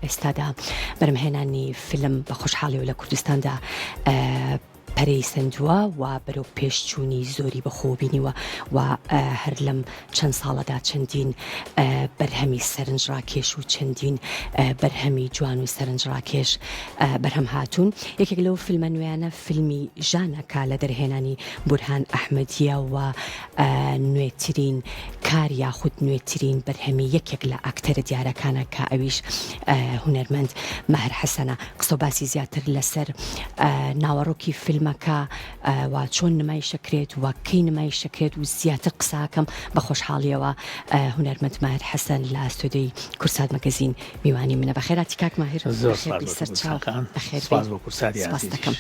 ئێستادا بەرهەمهێنانی فیلم بە خۆشحاڵیەوە لە کوردستاندا پەرەی سەندووە و بەرەو پێشچوونی زۆری بەخۆوە بینیوە و هەر لەم چەند ساڵەدا چەندین بەرهەمی سەرنجڕاکێش و چەندین بەرهەمی جوان و سەرنجڕاکێش بەرهەم هاتوون. یەکێک لەو فیلمە نوێیانە فیلمی ژانە کە لە دەرهێنانی بورهان ئەحمەدییە و نوێترین کار یاخود نوێترین بەرهەمی یەکێک لە ئاکتەرە دیارەکانە کە ئەویش هونەرمەند ماهر حەسەنە. قسە و باسی زیاتر لەسەر ناوەڕۆکی فیلمەکە و چۆن نمایشەکرێت و کەی نمایشەکرێت و زیاتر قساکەم بە خۆشحاڵیەوە هونەرمەند ماهر حەسەن لە ستۆدیۆی کوردسات مەگەزین میوانی منە. بەخێرهاتی کاک ماهر. زۆر سپاس بۆ تۆ کوردساتخان. سپاس بۆ کوردساتی ئازیزیش.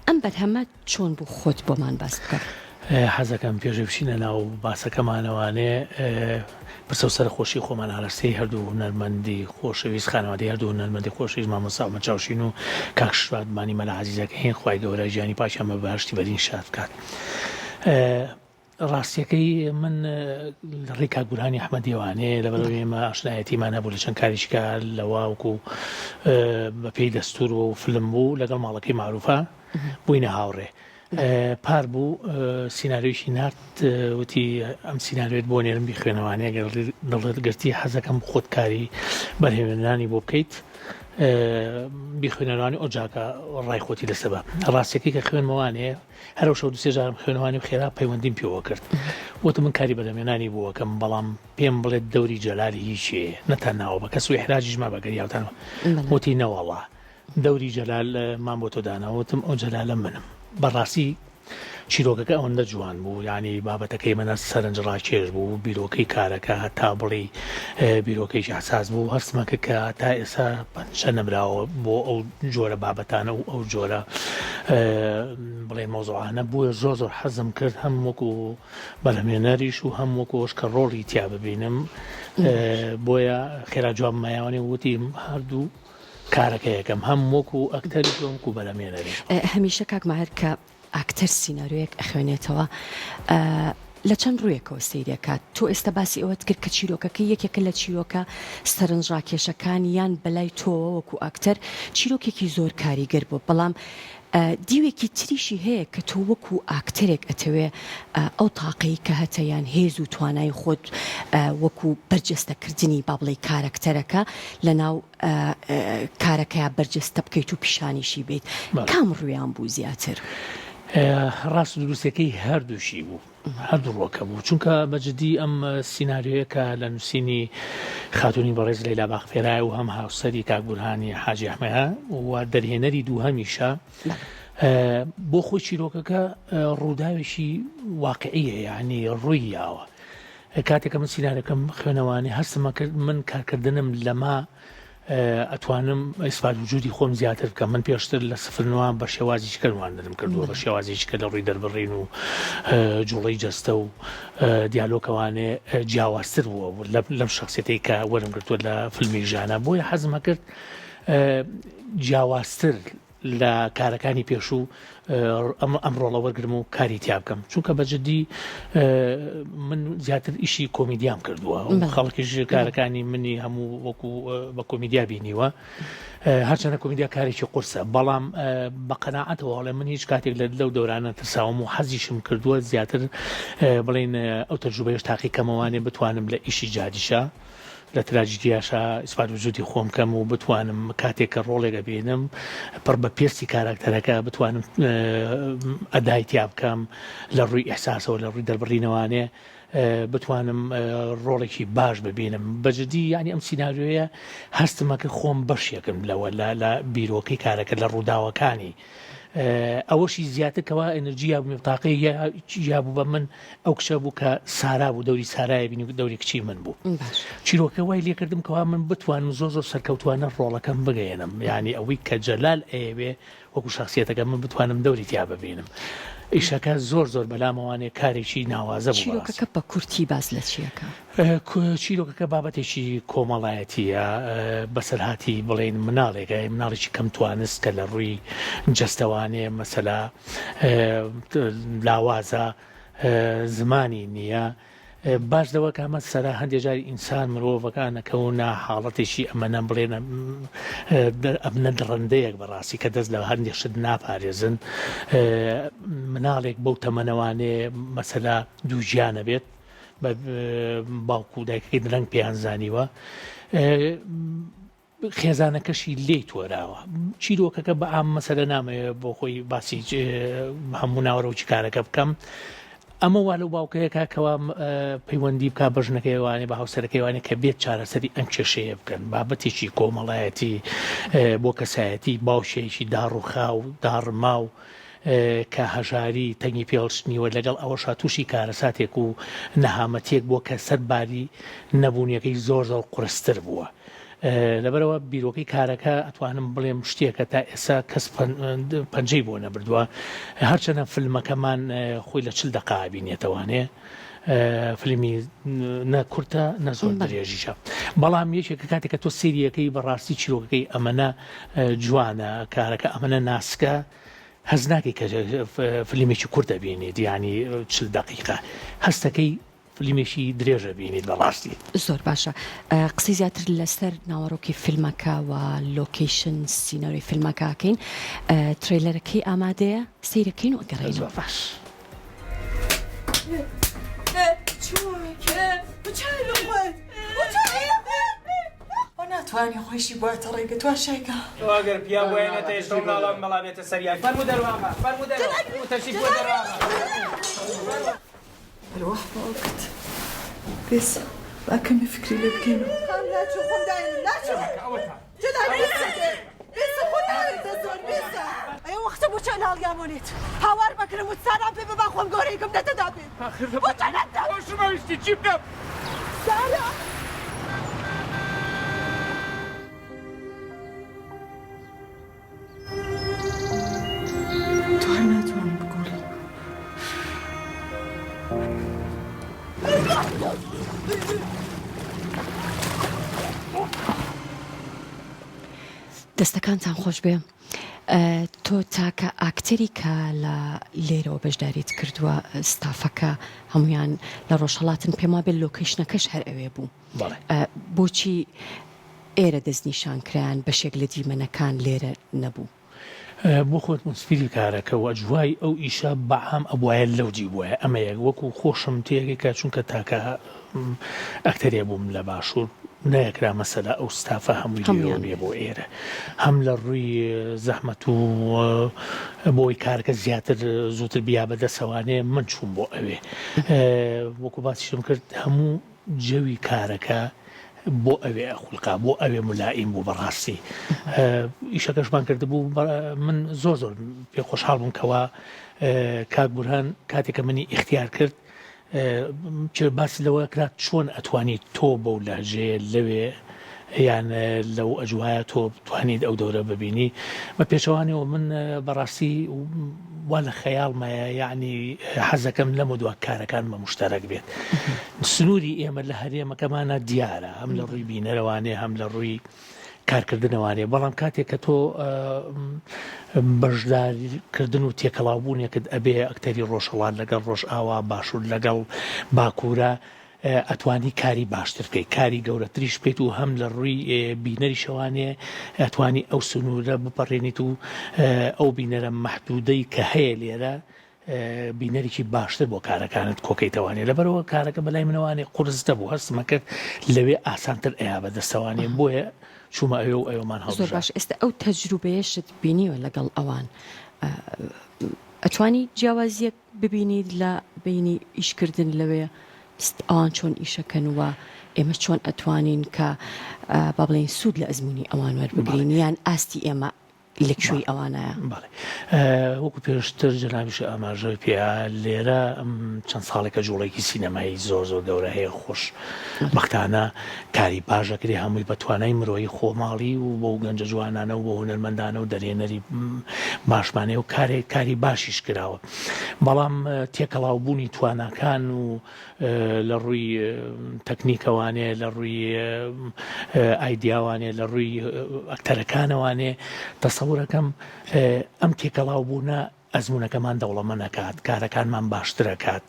ئەم بەرهەمە چۆن بوو خۆت بۆمان باس بکە. حەزەکەم پێش ئەوەی بچینە ناو باسەکەمانەوانێ پرسە و سەرەخۆشی خۆمان ئاراستەی هەردوو هونەرمەندی خۆشەویست خانەوادەی هەردوو هونەرمەندی خۆشەویست مامۆستا عومەر چاوشین و کاک شادمانی مەلا عەزیزەکەین خوای گەورە گیانی پاکیان بە بەهەشتی بەرین شاد بکات. ڕاستیەکەی من لە ڕێی کاک بورهانی ئەحمەدیەوانێ لەبەرئەوەی ئێمە ئاشنایەتیمان هەبوو لە چەند کارێکی کە لەوە وەکو بە پێی دەستور و فلم بوو لەگەڵ ماڵەکەی مەعروفە بووینە هاوڕێ پار بوو سیناریۆیەکی نارد وتی ئەم سیناریۆت بۆ نێرم بیخوێنەوانێ گەر دڵت گرتی حەزەکەم خۆت کاری بەرهێنانی بۆ بکەیت بیخوێنەرانی ئۆجاکە ڕای خۆتی لەسەر بە ڕاستیەکەی کە خوێنمەوانێ هەر ئەو شەو دوسێ جارم خوێنەوانی و خێرا پەیوەندیم پێوە کرد وتم من کاری بەرهەمهێنانی بۆ ئەکەم بەڵام پێم بڵێت دەوری جەلال هی کێ نەتان ناوە بە کەس و ئیحراجیش مابە گەر یاوتان وتی نەوەڵا دەوری جەلال مان بۆ تۆ دانا وتم ئەو جەلالە منم بەڕاستی چیرۆکەکە ئەوەندە جوان بوو یعنی بابەتەکەی منە سەرنج ڕاکێش بوو بیرۆکەی کارەکە هەتا بڵێی بیرۆکەیەکی حساس بوو هەستمەکە کە تا ئێستا پەنجە نەبراوە بۆ ئەو جۆرە بابەتانە و ئەو جۆرە بڵێ مەوزوعانە بۆیە زۆر زۆر حەزم کرد هەم وەکو بەرهەمێنەریش و هەم وەکو ئەوش کە ڕۆڵی تیا ببینم بۆیە خێرا جواب مایەوانی وتی هەردوو کارەکە یەکەم هەم وەکو ئەکتەریش و وەکو بەرهەمێنەریش. هەمیشە کاک ماهر کە ئاکتەر سیناریۆیەک ئەخوێنێتەوە لە چەند ڕوویەکەوە سەیری ئەکات، تۆ ئێستا باسی ئەوەت کرد کە چیرۆکەکەی یەکێکە لە چیرۆکە سەرنجڕاکێشەکان یان بەلای تۆوە وەکو ئاکتەر چیرۆکێکی زۆر کاریگەر بووە بەڵام دیوێکی تریشی هەیە کە تۆ وەکو ئاکتەرێک ئەتەوێ ئەو تاقەی کە هەتە یان هێز و توانای خۆت وەکو بەرجەستەکردنی با بڵێی کارەکتەرەکە لەناو کارەکەیا بەرجەستە بکەیت و پیشانیشی بەیت کام ڕویان بوو زیاتر؟ ڕاست و دروستەکەی هەردووشی بوو هەردوو ڕۆکە بوو چونکە بە جدی ئەم سیناریۆیە کە لە نووسینی خاتونی بەڕێز لەیلا باخفێرای و هەم هاوسەری کاک بورهانی حاجی ئەحمەیە و دەرهێنەری دووهەمیشە بۆ خۆی چیرۆکەکە ڕووداوێکی واقعیە یعنی ڕووی یاوە کاتێک کە من سیناریۆکەم خوێنەوانی هەستم کرد من کارکردنم لەما ئەتوانم ئیسپات وجودی خۆم زیاتر بکەم من پێشتر لە سفر نوان بە شێوازی چکە نواندنم کردووە بە شێوازی چکە لە ڕووی دەربڕین و جوڵەی جەستە و دیالۆکەوانێ جیاوازتر بووە لەم شخصیتەی کە وەرم گرتووە لە فیلمی ژانە بۆیە حەزمە کرد جیاوازتر لە کارەکانی پێشوو ئەم ڕۆڵە وەرگرم و کاری تیا بکەم چونکە بە جدی من زیاتر ئیشی کۆمیدیام کردووە خەڵکیش کارەکانی منی هەموو وەکو بە کۆمیدیا بینیوە هەرچەنە کۆمیدیا کارێکی قورسە بەڵام بە قەناعەتەوە ئەڵێ من هیچ کاتێک لە لەو دەورانە ترساوم و حەزیشم کردووە زیاتر بڵێن ئەو تەجروبەیەش تاقی کەمەوانێ بتوانم لە ئیشی جادیشە لە تراجیدیاشا ئیسپات وجودی خۆم کەم و بتوانم کاتێک کە ڕۆڵێک ئەبینم پڕ بە پێستی کاراکتەرەکە بتوانم ئەدای تیا بکەم لە ڕووی ئیحساسەوە لە ڕووی دەربڕینەوانێ بتوانم ڕۆڵێکی باش ببینم بەجددی یعنی ئەم سیناریۆیە هەستمەکە خۆم بەشێکم لەوە لە بیرۆکەی کارەکە لە ڕووداوەکانی ئەوەشی زیاتر کەوا ئەنرجی یا تاقی یا بوو بە من ئەو کچە بوو کە سارا بوو دەوری سارای بینی دەوری کچی من بوو چیرۆکە وای لێکردم کەوا من بتوانم زۆر زۆر سەرکەوتوانە ڕۆڵەکەم بگەێنم یعنی ئەوەی کە جەلال ئەیەوێ وەکو شخصیەتەکە من بتوانم دەوری تیا ببینم ئیشەکە زۆر زۆر بەلامەوانێ کارێکی ناوازە بوو چیرۆکەکە بە کورتی باس لە چیەکە؟ چیرۆکەکە بابەتێکی کۆمەڵایەتییە، بەسەرهاتی بڵێین مناڵێکە، مناڵێکی کەم توانست کە لە ڕووی جەستەوانێ مەسەلا لاوازە، زمانی نییە. باس لەوە کە ئەمە سەرا هەندێ جار ئینسان مرۆڤەکان ئەکەونە حاڵەتێکی ئەمەنە بڵێنە ئەبنە دڕندەیەک بەڕاستی کە دەست لە هەندێ شت ناپارێزن مناڵێک بەو تەمەنەوانێ مەسەلا دووگیانە بێت بە باوک و دایکەکەی درەنگ پێیان زانیوە خێزانەکەشی لێی تۆراوە. چیرۆکەکە بە عام مەسەلە نامەوێ بۆ خۆی باسی هەموو ناوەرۆکی کارەکە بکەم. ئەمە وا لەو باوکەیە کا کەوا پەیوەندی بکا بە ژنەکەی وانێ بە هاوسەرەکەی وانێ کە بێت چارەسەری ئەم کێشەیە بکەن. بابەتێکی کۆمەڵایەتی بۆ کەسایەتی باوکێکی داڕوخاو داڕماو کە هەژاری تەنگی پێڵچنیوە لەگەڵ ئەوەشا تووشی کارەساتێک و نەهامەتیەک بووە کە سەر باری نەبوونیەکەی زۆر زۆر قورستر بووە. لەبەرئەوە بیرۆکەی کارەکە ئەتوانم بڵێم شتێکە تا ئێستا کەس پەنجەی بۆ نەبردووە هەرچەنە فلمەکەمان خۆی لە چل دەقا بینێتەوانێ فیلمی نە کورتە نە زۆر درێژیشە بەڵام یەکێکە کاتێک کە تۆ سریەکەی بەڕاستی چیرۆکەکەی ئەمەنە جوانە کارەکە ئەمەنە ناسکە هەست ناکەی کە فیلمێکی کورت دەبینیت یعنی چل دقیقە هەستەکەی فلیمێکی درێژ ئەبینیت بەڕاستی. زۆر باشە قسەی زیاتر لەسەر ناوەڕۆکی فیلمەکە و لۆکەیشن سیناریۆی فیلمەکە ئەکەین trailer ەکەی ئامادەیە سەیرەکەین و ئەگەڕێینەوە. زۆر باش. ناتوانی خۆیشی بواتە ڕێگە تواشایکە. تۆ ئەگەر پیاو بوایە نەتەهێشت ئەو مناڵە بەڵا بێتە سەریان فەرموو دەرواغە فەرموو دەرەوە تەشریف بۆ دەرواغە. ئەروەح باوکت بێس با کەمێ فکری لێ بکەینەوە. خام ناچم خۆم داێنم ناچم جەلال بێسە دێ بێسە خۆ ناوێتە زۆر بێسە. ئەیە وەختە بۆ چە ناڵیامۆنێت هاوار مەکرم وت سارام پێ ببا خۆم گەورەیەکم نەتەدا پێ بۆ چە نەتدا. خۆشمەویستی چی بکەم. سارا. تۆ هەر ناتوانم بگۆڕی. دەستەکانتان خۆش بێ تۆ تاکە ئاکتەری کە لە لێرەوە بەشداریت کردووە ستافەکە هەمویان لە ڕۆژهەڵاتن پێم وابێ location ەکەش هەر ئەوێ بوو بۆچی ئێرە دەستنیشان کرایان بەشێک لە دیمەنەکان لێرە نەبوو. بۆ خۆت موسفیری کارەکە و ئەجوای ئەو ئیشە بە عام ئەبوایە لەو جی بوایە ئەمە یەک وەکو خۆشم تێگەی کە چونکە تاکە ئەکتەرێ بووم لە باشوور نەیەکرا مەسەلە ئەو ستافە هەمووی لێرەوە بێ بۆ ئێرە هەم لە ڕووی زەحمەت و بۆی کارەکە زیاتر زووتر بیا بەدەسەوانێ من چووم بۆ ئەوێ وەکو باسیشم کرد هەموو جەوی کارەکە بۆ ئەوێ ئەخولقا بۆ ئەوێ ملائیم بوو بەڕاستی ئیشەکەشمان کردبوو من زۆر زۆر پێ خۆشحاڵ بووم کەوا کاک بورهان کاتێک کە منی ئیختیار کرد باس لەوە کرا چۆن ئەتوانی تۆ بەو لەهجەیە لەوێ یان لەو ئەجوایە تۆ بتوانیت ئەو دەورە ببینی بە پێچەوانەوە من بەڕاستی وا لە خەیاڵمایە یەعنی حەزەکەم لەمە دوا کارەکان بە مشتەرەک بێت سنووری ئێمە لە هەرێمەکەمانە دیارە هەم لە ڕووی بینەرەوانێ هەم لە ڕووی کارکردنەوانێ بەڵام کاتێک کە تۆ بەشداریکردن و تێکەڵاوبوونێکت ئەبێ ئەکتەری ڕۆژهەڵات لەگەڵ ڕۆژئاوا باشوور لەگەڵ باکوورە ئەتوانی کاری باشتر بکەیت کاری گەورەتریش بکەیت و هەم لە ڕووی بینەریشەوانێ ئەتوانی ئەو سنوورە بپەڕێنیت و ئەو بینەرە مەحدودەی کە هەیە لێرە بینەرێکی باشتر بۆ کارەکانت کۆکەیتەوانێ لەبەرەوە کارەکە بەلای منەوانێ قورس دەبوو هەستمە کرد لەوێ ئاسانتر ئەیا بەدەستەوانێ بۆیە چوومە ئەوێ و ئەوێمان زۆر هەڵبژارد. باش ئێستا ئەو تەجروبەیەشت بینیوە لەگەڵ ئەوان ئەتوانی جیاوازیەک ببینیت لە بەینی ئیشکردن لەوێ ئەوان چۆن ئیشەکەن و ئێمە چۆن ئەتوانین کە با بڵێین سوود لە ئەزموونی ئەوان وەربگرین یان ئاستی ئێمە لە کوێی ئەوانایە؟ بەڵێ وەکو پێشتر جەنابیش ئاماژەی پێ لێرە چەند ساڵێکە جوڵێکی سینەمایی زۆر زۆر گەورە هەیە خۆش بەختانە کاری باش ئەکرێ هەمووی بە توانای مرۆیی خۆماڵی و بەو گەنجە جوانانە و بۆ هونەرمەندانە و دەرهێنەری باشمان هەیە و کارێک کاری باشیش کراوە بەڵام تێکەڵاو بوونی تواناکان و لە ڕووی تەکنیکەوانێ لە ڕووی ئایدیاوانێ لە ڕووی ئەکتەرەکانەوانێ تەسەورەکەم ئەم تێکەڵاو بوونە. ئەزموونەکەمان دەوڵەمەند ئەکات، کارەکانمان باشتر ئەکات.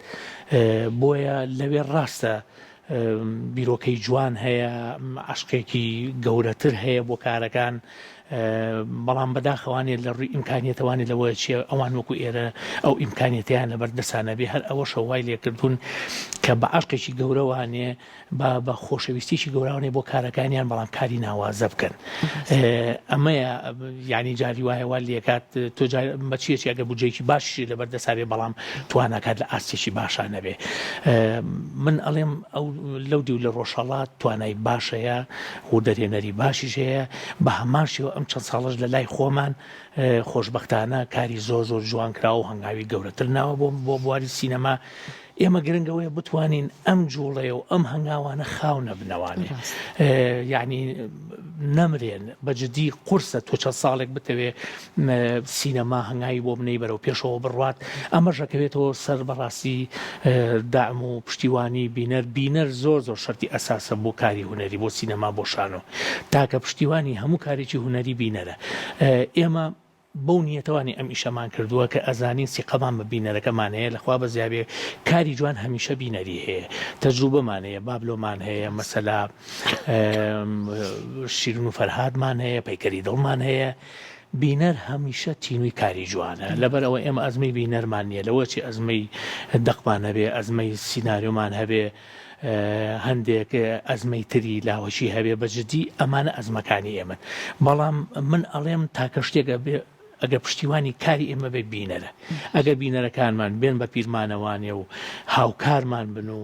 بۆیە لەوێ ڕاستە بیرۆکەی جوان هەیە، عەشقێکی گەورەتر هەیە بۆ کارەکان، بەڵام بەداخەوانێ لە ڕووی ئیمکانیەتەوانێ لەوە چیە ئەوان وەکو ئێرە ئەو ئیمکانیەتیان لەبەر دەسا نەبێ، هەر ئەوەشە وای لێکردوون کە بە عەشقێکی گەورەوانێ با بە خۆشەویستیی گەوراونێ بۆ کارەکانیان بەڵام کاری ناوازە بکەن ئەمەیە یعنی جاری وایە وا لێکات تۆ بە چیەکی ئەگە بودجەیەکی باشی لەبەر دەسابێ بەڵام تواناکات لە ئاستێکی باشا نەبێ من ئەڵێم ئەو لەو دیو لە ڕۆژهەڵات توانای باشەیە و دەرێنەری باشیش هەیە بە هەمان شێوە ئەم چەند ساڵەش لە لای خۆمان خۆشببختانە کاری زۆر زۆر جوان کراوە و هەنگاوی گەورەتر ناوە بۆ بۆ بواری سینەما ئێمە گرنگ ئەوەیە بتوانین ئەم جوڵەیە و ئەم هەنگاوانە خاو نەبنەوانێ یعنی نەمرێن بە جدی قورسە تۆ چەند ساڵێک بتەوێ سینەما هەنگاوی بۆ بنەی بەرەو پێشەوە بڕوات ئەمە ژەکەوێتەوە سەر بەڕاستی دام و پشتیوانی بینەر بینەر زۆر زۆر شەرتی ئەساسە بۆ کاری هونەری بۆ سینەما بۆ شانۆ تاکە پشتیوانی هەموو کارێکی هونەری بینەرە ئێمە بەو نیەتەوانی ئەم ئیشەمان کردووە کە ئەزانین سیقەمان بە بینەرەکەمان هەیە لە خوا بەزیابێ کاری جوان هەمیشە بینەری هەیە تەجروبەمان هەیە بابلۆمان هەیە مەسەلا شیرین و فەرهادمان هەیە پەیکەری دڵمان هەیە بینەر هەمیشە تینووی کاری جوانە لەبەر ئەوە ئێمە ئەزمەی بینەرمان نییە لەوە چی ئەزمەی دەقمان هەبێ ئەزمەی سیناریۆمان هەبێ هەندێک ئەزمەی تری لاوەکی هەبێ بە جدی ئەمانە ئەزمەکانی ئێمەن بەڵام من ئەڵێم تاکە شتێک ئەبێ ئەگەر پشتیوانی کاری ئێمە بێ بینەرە ئەگەر بینەرەکانمان بێن بە پیرمانەوانێ و هاوکارمان بن و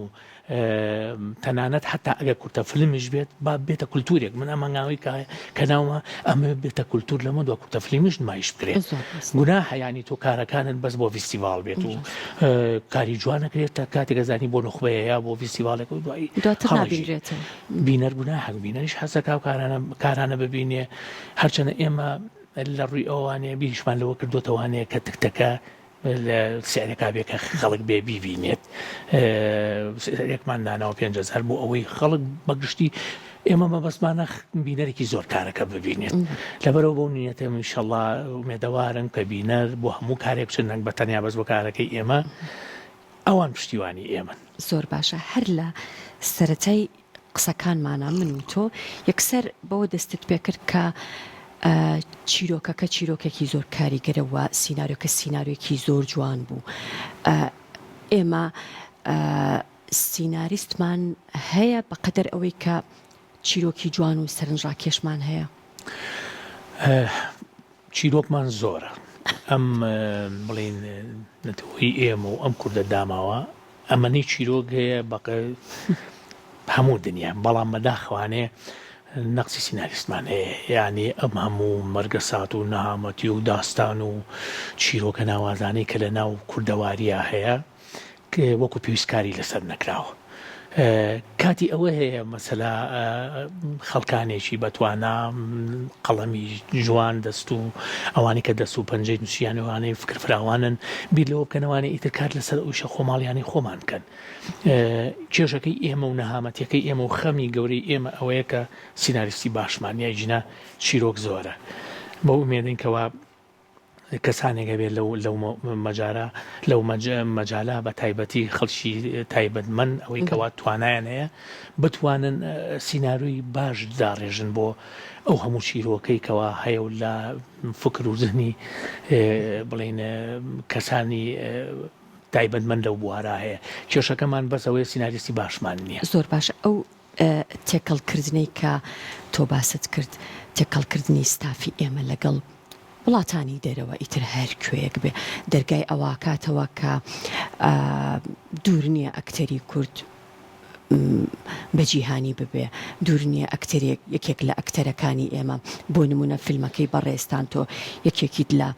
تەنانەت حتا ئەگەر کورتە فلمیش بێت با بێتە کولتورێک من ئەم هەنگاوی کە کە ناومە ئەمە بێتە کولتور لەمە دو کورتە فلیمیش نمایش بکرێت گوناحە یانی تۆ کارەکانت بەس بۆ ڤیستیڤاڵ بێت و کاری جوان نەکرێت تا کاتێک ئەزانی بۆ نوخبەیە یا بۆ ڤیستیڤاڵێک و دوایی دواتر نابینرێتەوە. بینەر گوناحە بینەریش حەزەکا و کارانە کارانە ببینێ هەرچەنە ئێمە لە ڕووی ئەوانێ بیریشمان لەوە کردوتەوانێ کە تکتەکە لە سعرێکا بێ کە خەڵک بێ بیبینێت سعرێکمان داناوە 5000 بۆ ئەوەی خەڵک بەگشتی ئێمە مەبەستمانە بینەرێکی زۆر کارەکە ببینێت لەبەرەوە بەو نیەتە ئینشەڵا ئومێدەوارم کە بینەر بۆ هەموو کارێک بچن نەک بە تەنیا بەس بۆ کارەکەی ئێمە ئەوان پشتیوانی ئێمەن. زۆر باشە هەر لە سەرەتای قسەکانمانا من و تۆ یەکسەر بەوە دەستت پێکرد کە چیرۆکەکە چیرۆکێکی زۆر کاریگەرە و سیناریۆکە سیناریۆکی زۆر جوان بوو ئێمە سیناریستمان هەیە بەقەدەر ئەوەی کە چیرۆکی جوان و سەرنجڕاکێشمان هەیە؟ چیرۆکمان زۆرە. ئەم بڵێین نەتەوەی ئێمە و ئەم کوردە داماوە ئەمەنەی چیرۆک هەیە بەقە هەموو دنیا بەڵام بەداخەوانێ نەقسی سیناریستمان هەیە یانی ئەم هەموو مەرگەسات و نەهامەتی و داستان و چیرۆکە ناوازانەی کە لە ناو کوردەواریا هەیە وەکو پێویست کاری لەسەر نەکراوە. کاتی ئەوە هەیە مەسەلا خەڵکانێکی بەتوانا قەڵەمی جوان دەست و ئەوانەی کە دەست و پەنجەی نووسیان ئەوانەی فکر فراوانن بیر لەوە بکەنەوانێ ئیتر کار لەسەر ئەویشە خۆماڵیانەی خۆمان بکەن کێشەکەی ئێمە و نەهامەتیەکەی ئێمە و خەمی گەورەی ئێمە ئەوەیە کە سیناریستی باشمان نیە ژینە چیرۆک زۆرە بەو ئومێدەین کەوا کەسانێک هەبێت لەو لەو مەجارە لەو مەجالە بە تایبەتی خەڵکی تایبەتمەند ئەوەی کەوا توانایان هەیە بتوانن سیناریۆی باش داڕێژن بۆ ئەو هەموو چیرۆکەی کەوا هەیە و لە فکر و زهنی بڵین کەسانی تایبەتمەند لەو بوارە هەیە کێشەکەمان بەس ئەوەیە سیناریستی باشمان نییە. زۆر باشە ئەو تێکەڵکردنەی کە تۆ باست کرد، تێکەڵکردنی ستافی ئێمە لەگەڵ وڵاتانی دەرەوە ئیتر هەر کوێیەک بێ دەرگای ئەوەکاتەوە کە دوور نییە ئەکتەری کورد بە جیهانی ببێ، دوور نییە ئەکتەرێک یەکێک لە ئەکتەرەکانی ئێمە بۆ نموونە فیلمەکەی بەڕێزتان تۆ یەکێکیت لە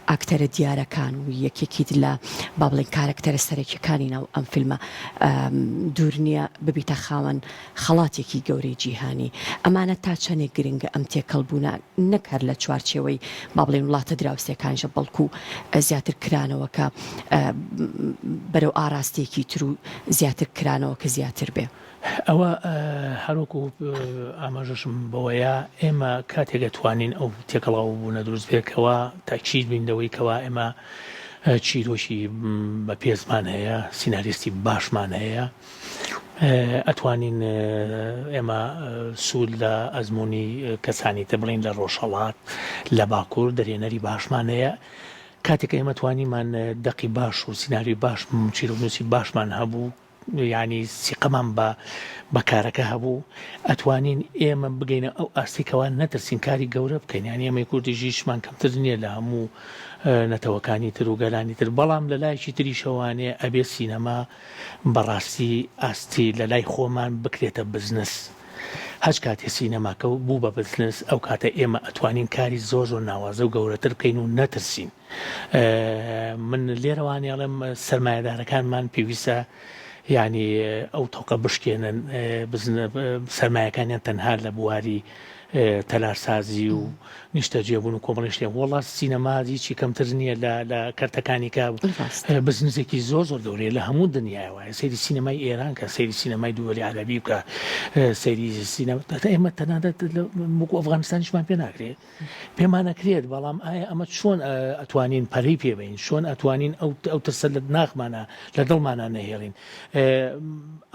ئاکتەرە دیارەکان و یەکێکیت لە با بڵێین کارەکتەرە سەرەکیەکانی ناو ئەم فیلمە دوور نییە ببیتە خاوەن خەڵاتێکی گەورەی جیهانی. ئەمانە تا چەندێک گرنگە ئەم تێکەڵبوونە نەک هەر لە چوارچێوەی با بڵێین وڵاتە دراوسێکانیشە بەڵکو زیاتر کرانەوەکە بەرەو ئاراستەیەکی تر و زیاتر کرانەوەکە زیاتر بێ. ئەوە هەروەکو ئاماژەشم بەوەیە ئێمە کاتێک ئەتوانین ئەو تێکەڵاوبوونە دروست بێت کەوا تاکید بین لەوەی کەوا ئێمە. چیرۆکی بەپێزمان هەیە، سیناریستی باشمان هەیە، ئەتوانین ئێمە سوود لە ئەزموونی کەسانی تر بڵێین لە ڕۆژهەڵات، لە باکوور دەرهێنەری باشمان هەیە. کاتێک ئێمە توانیمان دەقی باش و سیناریۆی باش، چیرۆکنووسی باشمان هەبوو، یانی سیقەمان بە بە کارەکە هەبوو ئەتوانین ئێمە بگەینە ئەو ئاستەی کەوا نەترسین کاری گەورە بکەین یانی ئێمەی کوردیش هیچمان کەمتر نییە لە هەموو نەتەوەکانی تر و گەلانی تر بەڵام لە لایەکی تریشەوانێ ئەبێ سینەما بەڕاستی ئاستی لە لای خۆمان بکرێتە بزنس هەچ کاتێ سینەماکە بوو بە بزنس ئەو کاتە ئێمە ئەتوانین کاری زۆر زۆر ناوازە و گەورەتر بکەین و نەترسین من لێرەوانی ئەڵێم سەرمایەدارەکانمان پێویستە یعنی ئەو تۆقە بشکێنن سەرمایەکانیان تەنها لە بواری تەلارسازی و نیشتەجێبوون و کۆمەڵی شتێک وڵات سینەما هیچی کەمتر نییە لە کەرتەکانی کە بزنسێکی زۆر زۆر گەورەیە لە هەموو دنیای وایە سەیری سینەمای ئێران کە سەیری سینەمای دووەلی عەربی بکە سەیری سینەما ئێمە تەنانەت وەکو ئەفغانستانیشمان پێ ناکرێت پێمان ئەکرێت، بەڵام ئایا ئەمە چۆن ئەتوانین پەرەی پێ بەین، چۆن ئەتوانین ئەو ئەو ترسە لە ناخمانا لە دڵمانا نەهێڵین،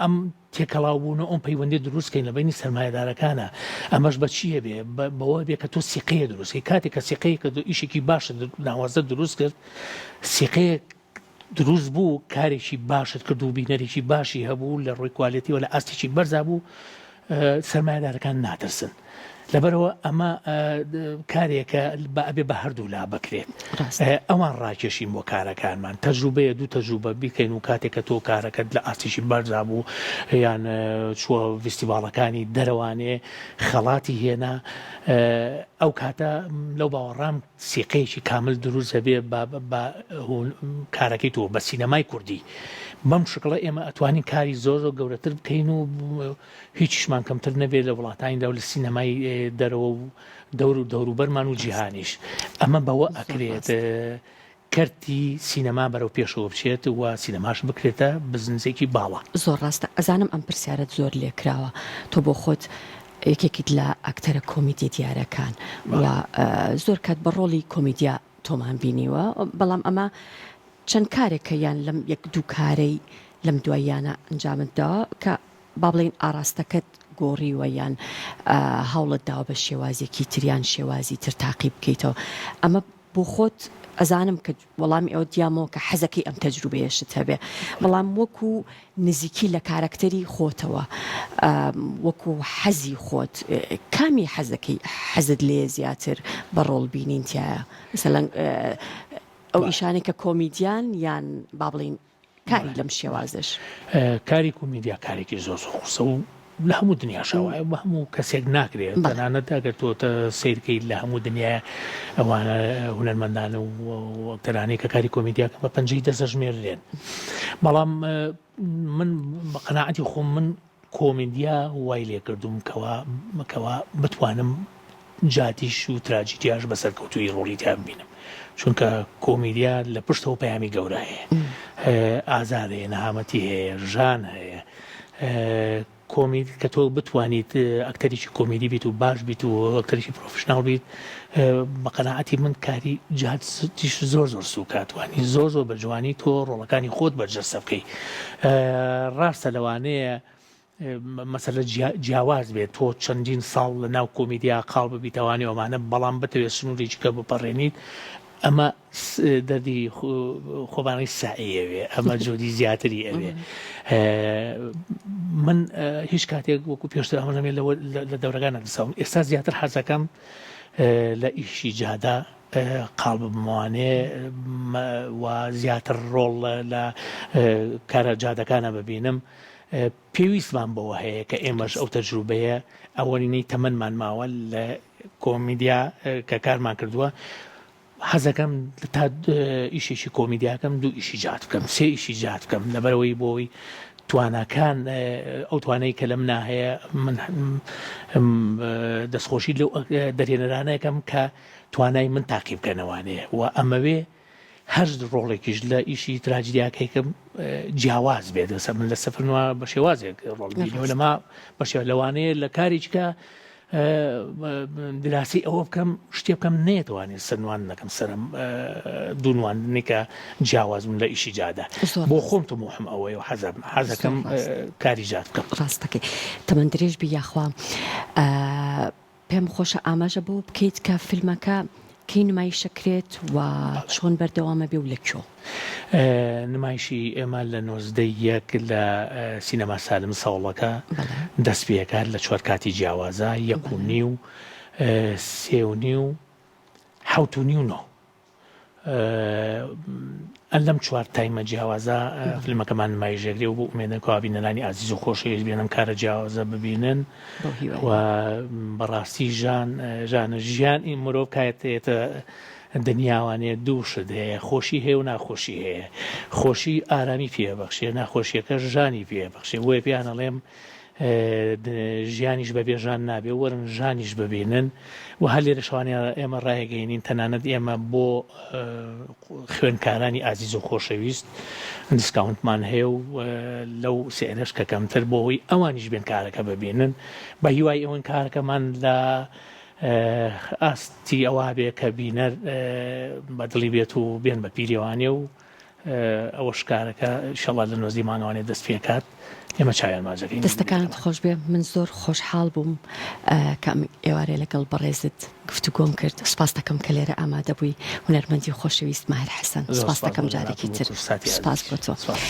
ئەم تێکەڵاو بوون و ئەم پەیوەندی دروست کەین لە بەینی سەرمایەدارەکانا، ئەمەش بە چی ئەبێ؟ بەوە ئەبێ کە تۆ سیقەیە دروست کەی، کاتێک کە سیقەیەکت ئیشێکی باشت ناوازە دروست کرد، سیقەیەک دروست بوو کارێکی باشت کرد و بینەرێکی باشی هەبوو لە ڕووی کوالێتیەوە لە ئاستێکی بەرزا بوو سەرمایەدارەکان ناترسن لەبەرەوە ئەمە کارێکە بە ئەبێ بە هەردوو لا بکرێت ئەوان ڕاکێشین بۆ کارەکانمان تەجروبەیە دوو تەجروبە بیکەین و کاتێک کە تۆ کارەکەت لە ئاستێکی بەرزا بوو یان چووە ڤیستیڤاڵەکانی دەرەوانێ خەڵاتی هێنا ئەو کاتە لەو باوەڕام سیقەیەکی کامل دروست ئەبێ بە بە کارەکەی تۆ بە سینەمای کوردی بەم شکڵە ئێمە ئەتوانین کاری زۆر زۆر گەورەتر بکەین و هیچیشمان کەمتر نەبێت لە وڵاتانی دەو لە سینەمای دەرەوە و دەور و دەوروبەرمان و جیهانیش ئەمە بەوە ئەکرێت کەرتی سینەما بەرەو پێشەوە بچێت و سینەماش بکرێتە بزنسێکی باڵا. زۆر ڕاستە ئەزانم ئەم پرسیارەت زۆر لێکراوە تۆ بۆ خۆت یەکێکیت لە ئەکتەرە کۆمیدیە دیارەکان و زۆر کات بە ڕۆڵی کۆمیدیا تۆمان بینیوە بەڵام ئەمە چەند کارێکە یان لەم یەک دوو کارەی لەم دواییانە ئەنجامت داوە کە با بڵێین ئاڕاستەکەت گۆڕیوە یان هەوڵت داوە بە شێوازێکی تر یان شێوازی تر تاقی بکەیتەوە ئەمە بۆ خۆت ئەزانم کە وەڵامی ئەوەت دیامەوە کە حەزەکەی ئەم تەجروبەیەشت هەبێ بەڵام وەکو نزیکی لە کارەکتەری خۆتەوە وەکو حەزی خۆت کامی حەزەکەی حەزت لێ زیاتر بە ڕۆڵ بینین تایە مەسەلەن ئەو ئیشانەی کە کۆمیدیان یان با بڵین کاری لەم شێوازەش. کاری کۆمیدیا کارێکی زۆر زۆر قورسە و لە هەموو دنیاشا وایە بە هەموو کەسێک ناکرێت تەنانەت ئەگەر تۆ سەیرکەیت لە هەموو دنیای ئەوانە هونەرمەندان و ئەکتەرانەی کە کاری کۆمیدیاکە بە پەنجەی دەست ئەژمێررێن بەڵام من بە قەناعەتی خۆم من کۆمیدیا وای لێکردووم کەوا کەوا بتوانم جادیش و تراجیدیاش بە سەرکەوتوویی ڕۆڵی تیا ببینم چونکە کۆمیدیا لە پشتەوە پەیامی گەورە هەیە ئازار هەیە نەهامەتی هەیە ژان هەیە کۆمید کە تۆ بتوانیت ئەکتەرێکی کۆمیدی بیت و باش بیت و ئەکتەرێکی professional بیت بە قەناعەتی من کاری جادیش زۆر زۆر سوکە توانی زۆر زۆر بە جوانی تۆ ڕۆڵەکانی خۆت بەرجەستە بکەی ڕاستە لەوانەیە مەسەلە جیاواز بێت تۆ چەندین ساڵ لە ناو کۆمیدیا قاڵ ببیتەوانی ئەمانە بەڵام بتەوێت سنوورێکی کە بپەڕێنیت ئەمە دەردی خۆبانی سەعی ئەوێ ئەمە جۆری زیاتری ئەوێ من هیچ کاتێک وەکو پێشتر ئەمەژەمێ لە دەورەکان نەدەساوم ئێستا زیاتر حەزەکەم لە ئیشی جادا قاڵ ببمەوانێ و زیاتر ڕۆڵ لە کارە جادەکانە ببینم پێویستمان بەوە هەیە کە ئێمەش ئەو تەجروبەیە ئەوەنەی تەمەنمان ماوە لە کۆمیدیا کە کارمان کردووە حەزەکەم تا ئیشێکی کۆمیدیاکەم دوو ئیشی جات بکەم سێ ئیشی جات بکەم لەبەرەوەی بۆی تواناکان ئەو توانای کە لە منا هەیە من دەستخۆشی لەو دەرهێنەرانەکەم کە توانای من تاقی بکەنەوانێ و ئەمەوێ هەر ڕۆڵێکیش لە ئیشی تراجیدیاکەیکەم جیاواز بێت دەسە من لە سەفرنوە بە شێوازێک ڕۆڵ بینەوە لەما بە شێوە لەوانەیە لە کارێکە. دراسی ئەوە بکەم شتێ بکەم نێتوانێت سەرنوان نەکەم سەرم دوونواندنی کە جیاواز بوون لە ئیشی جادە بۆ خۆم تموحم ئەوەیە و حەزم حەزەکەم کاری جاد بکەم. ڕاستەکەی تەمەن درێژ بی یاخوا پێم خۆشە ئاماژە بەوە بکەیت کە فیلمەکە کەی نمایشەکرێت و چۆن بەردەوامە بێ و لە کوێ؟ نمایشی ئێمە لە 19 یەک لە سینەما سالم سەوڵەکە دەست پێکات لە چوار کاتی جیاوازە یەک و نیو سێ و نیو حەوت و نیو نۆ لەم چوار تایمە جیاوازە فیلمەکەمان نمایش دەکرێ و بۆ ئومێدە کەوا بینەرانی ئازیز و خۆشەویست بێن ئەم کارە جیاوازە ببینن و بەڕاستی ژان ژانە ژیان ئی مرۆڤ کاتێتە دنیاوانێ دوو شت هەیە خۆشی هەیە و ناخۆشی هەیە خۆشی ئارامی پێبەخشێ ناخۆشیەکە ژانی پێبەخشێ بۆیە پێیان ئەڵێم ژیانیش بەبێ ژان نابێ وەرن ژانیش ببینن و هەر لێرەشوانە ئێمە ڕایەگەینین تەنانەت ئێمە بۆ خوێنکارانی ئازیز و خۆشەویست discount مان هەیە و لەو سعرەش کە کەمتر بۆ هۆی ئەوانیش بێن کارەکە ببینن بە هیوای ئەوەن کارەکەمان لە ئاستی ئەوە بێ کە بینەر بەدڵی بێت و بێن بە پیرێوانێ و ئەوەش کارەکە ئیشەڵا لە نۆزدەی مانگەوانێ دەست پێکات ئێمە چاویان ماچ دەکەین. دەستەکانت خۆش بێ من زۆر خۆشحاڵ بووم کە ئەم ئێوارەیە لەگەڵ بەڕێزت گفتوگۆم کرد سوپاست دەکەم کە لێرە ئامادە بووی هونەرمەندی خۆشەویست ماهر حەسەن زۆر سوپاست سوپاس دەکەم بۆ جارێکی جەنابت تر و ساتی سوپاس ئازیز بۆ تۆ. سوپاس.